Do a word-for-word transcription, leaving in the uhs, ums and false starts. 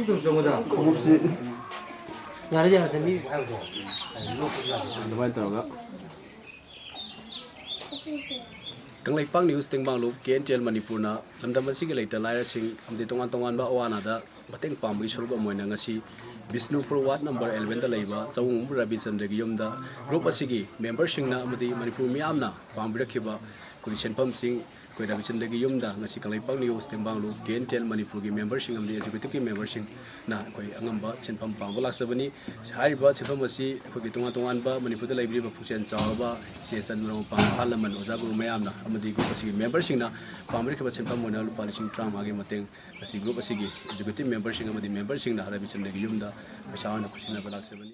ꯈꯣꯡꯎꯞꯁꯤ ꯌꯥꯔꯦ, ꯌꯥꯔꯦ, ꯃꯤ ꯑꯗꯨꯃꯥꯏꯅ ꯇꯧꯔꯒ Kangleipak News Tengbanglup K N T L ꯃꯅꯤꯄꯨꯔꯅ ꯂꯝꯗꯝ ꯑꯁꯤꯒꯤ ꯂꯩꯇ ꯂꯥꯏꯔꯁꯤꯡ ꯑꯃꯗꯤ ꯇꯣꯉꯥꯟ ꯇꯣꯉꯥꯟꯕ ꯑꯋꯥ ꯑꯅꯥꯗ ꯃꯇꯦꯡ ꯄꯥꯡꯕꯒꯤ ꯁꯔꯨꯛ ꯑꯃ ꯑꯣꯏꯅ ꯉꯁꯤ ꯕꯤꯁꯅꯨꯄꯨꯔ ꯋꯥꯔꯗ ꯅꯝꯕꯔ ꯑꯦꯂꯚꯦꯟꯗ ꯂꯩꯕ ꯆꯋꯨꯡꯕ ꯔꯕꯤꯆꯟꯗ꯭ꯔꯒꯤ ꯌꯨꯝꯗ ꯒ꯭ꯔꯨꯞ ꯑꯁꯤꯒꯤ ꯃꯦꯝꯕꯔꯁꯤꯡꯅ ꯑꯃꯗꯤ ꯃꯅꯤꯄꯨꯔ ꯃꯤꯌꯥꯝꯅ ꯄꯥꯡꯕꯤꯔꯛꯈꯤꯕ ꯑꯩꯈꯣꯏꯒꯤ ꯁꯦꯟꯐꯝꯁꯤꯡ ꯑꯩꯈꯣꯏ ꯔꯕꯤꯆꯟꯗ꯭ꯔꯒꯤ ꯌꯨꯝꯗ ꯉꯁꯤ Kangleipak News Tengbanglup K N T L ꯃꯅꯤꯄꯨꯔꯒꯤ ꯃꯦꯝꯕꯔꯁꯤꯡ ꯑꯃꯗꯤ ꯑꯦꯛꯖꯤꯀ꯭ꯌꯨꯇꯤꯞꯀꯤ ꯃꯦꯝꯕꯔꯁꯤꯡꯅ ꯑꯩꯈꯣꯏ ꯑꯉꯝꯕ ꯁꯦꯟꯐꯝ ꯄꯥꯡꯕ ꯂꯥꯛꯆꯕꯅꯤ꯫ ꯍꯥꯏꯔꯤꯕ ꯁꯦꯟꯐꯝ ꯑꯁꯤ ꯑꯩꯈꯣꯏꯒꯤ ꯇꯣꯉꯥꯟ ꯇꯣꯉꯥꯟꯕ ꯃꯅꯤꯄꯨꯔꯗ ꯂꯩꯕꯤꯔꯤꯕ ꯄꯨꯛꯆꯦꯜ ꯆꯥꯎꯔꯕ ꯏꯆꯦ ꯏꯆꯟ ꯃꯔꯨꯞ ꯃꯄꯥꯡ ꯑꯍꯜ ꯂꯃꯟ ꯑꯣꯖꯥ ꯒꯨꯔꯨ ꯃꯌꯥꯝꯅ ꯑꯃꯗꯤ ꯒ꯭ꯔꯨꯞ ꯑꯁꯤꯒꯤ ꯃꯦꯝꯕꯔꯁꯤꯡꯅ ꯄꯥꯡꯕꯤꯔꯛꯈꯤꯕ ꯁꯦꯟꯐꯝ ꯑꯣꯏꯅ ꯂꯨꯄꯥ ꯂꯤꯁꯤꯡ ꯇꯔꯥꯃꯉꯥꯒꯤ ꯃꯇꯦꯡ ꯉꯁꯤ ꯒ꯭ꯔꯨꯞ ꯑꯁꯤꯒꯤ ꯑꯦꯛꯖꯤꯀ꯭ꯌꯨꯇꯤꯞ ꯃꯦꯝꯕꯔꯁꯤꯡ ꯑꯃꯗꯤ ꯃꯦꯝꯕꯔꯁꯤꯡꯅ ꯔꯕꯤꯆꯟꯗ꯭ꯔꯒꯤ ꯌꯨꯝꯗ ꯄꯩꯁꯥ ꯑꯣꯏꯅ ꯈꯨꯠꯁꯤꯟꯅꯕ ꯂꯥꯛꯆꯕꯅꯤ꯫